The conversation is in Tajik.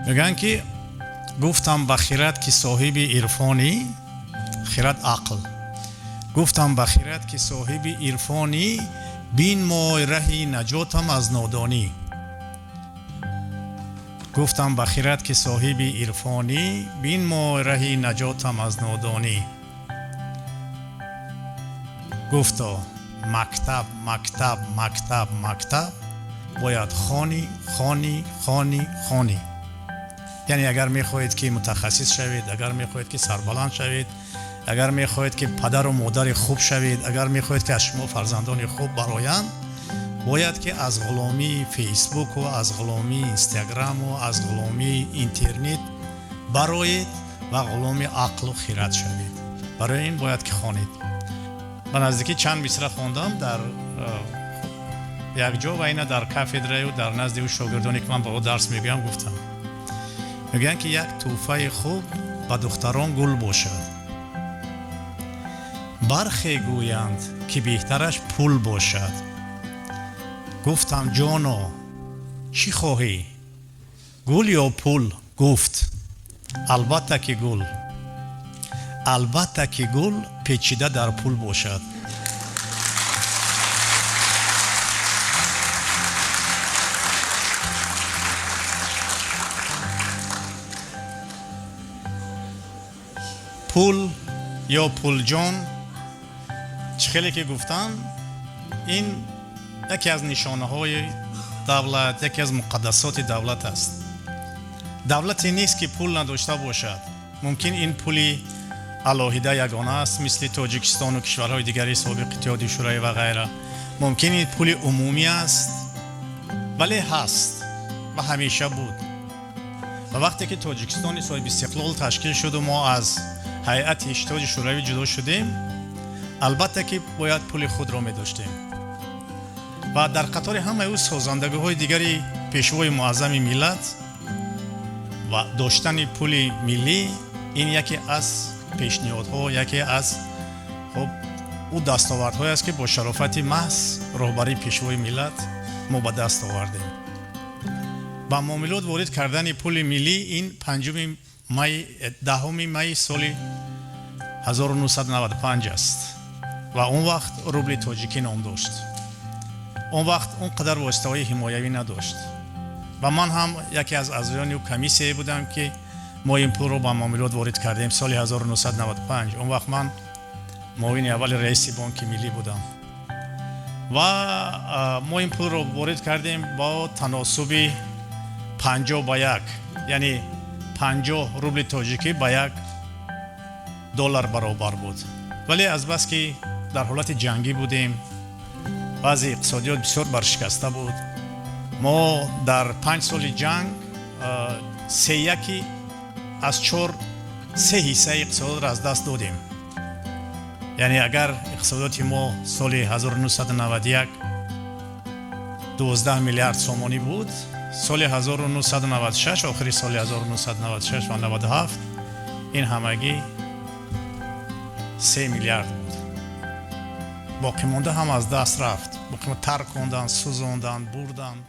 Мегӯянд, ки гуфтам ба хирад, ки соҳиби ирфонӣ, хирад ақл, гуфтам ба хирад, ки соҳиби ирфонӣ, бинмой раҳи наҷотам аз нодонӣ. Гуфтам ба хирад, ки соҳиби ирфонӣ, бинмой раҳи наҷотам аз нодонӣ. Гуфто: мактаб, мактаб, мактаб, мактаб, бояд хонӣ, хонӣ, хонӣ, хонӣ. Яъне агар мехоҳед, ки мутахассис шавед, агар мехоҳед, ки сарбаланд шавед, агар мехоҳед, ки падару модари хуб шавед, агар мехоҳед, ки аз шумо фарзандони хуб бароянд, бояд ки аз ғуломии Фейсбуку, аз ғуломии Инстаграму, аз ғуломии интернет бароед ва ғуломи ақлу хирад шавед. Барои ин бояд ки хонед. Ба наздикӣ чанд мисра хондам дар якҷо ва ина дар кафедраю дар назди ӯ шогирдоне, ки ман ба ӯ дарс мегӯям, гуфтам. Мегӯянд, ки як тӯҳфаи хуб ба духтарон гул бошад, бархе гӯянд, ки беҳтараш пул бошад. Гуфтам: ҷоно, чӣ хоҳӣ, гул ё пул? Гуфт: албатта ки гул, албатта ки гул печида дар пул бошад. Пул ё пулҷон, чӣ хеле ки гуфтам, ин яке аз нишонаҳои давлат, яке аз муқаддасоти давлат аст. Давлате нест, ки пул надошта бошад. Мумкин ин пули алоҳида ягона аст, мисли Тоҷикистону кишварҳои дигари собиқ Иттиҳоди Шӯравӣ ва ғайра. Мумкин ин пули умумӣ аст, вале ҳаст ва ҳамеша буд. Ва вақте ки Тоҷикистони соҳиби истиқлол ташкил шуду мо аз ҳайати Иттиҳоди Шӯравӣ ҷудо шудем, албатта ки бояд пули худро медоштем. Ва дар қатори ҳамаи ӯ созандагиҳои дигари Пешвои Муаззами миллат ва доштани пули миллӣ, ин яке аз пешниҳодҳо, яке аз, хуб, ӯ дастовардҳое аст, ки бо шарофати маҳз роҳбарии Пешвои миллат мо ба даст овардем. Ба муомилот ворид кардани пули миллӣ ин 5 май, 10 майи соли 1995 аст ва он вақт рубли тоҷикӣ ном дошт. Он вақт он қадар воситаҳои ҳимоявӣ надошт ва ман ҳам яке аз аъзоёни комиссияе будам, ки мо ин пулро ба муомилот ворид кардем соли 1995. Он вақт ман муовини аввали раиси Бонки Миллӣ будам ва мо ин пулро ворид кардем бо таносуби 50 ба 1, яъне 50 рубли тоҷикӣ ба 1 доллар баробар буд. Вале азбаски дар ҳолати ҷангӣ будем, баъзе иқтисодиёт бисёр баршикаста буд, мо дар 5 соли ҷанг сеяки аз чор се ҳиссаи иқтисодотро аз даст додем. Яъне агар иқтисодиёти мо соли 1991 12 миллиард сомонӣ буд, соли 1996, охири соли 1996 ва 97, ин ҳамагӣ 3 миллиард буд. Боқимонда ҳам аз даст рафт, тарконданд, сӯзонданд, бурданд.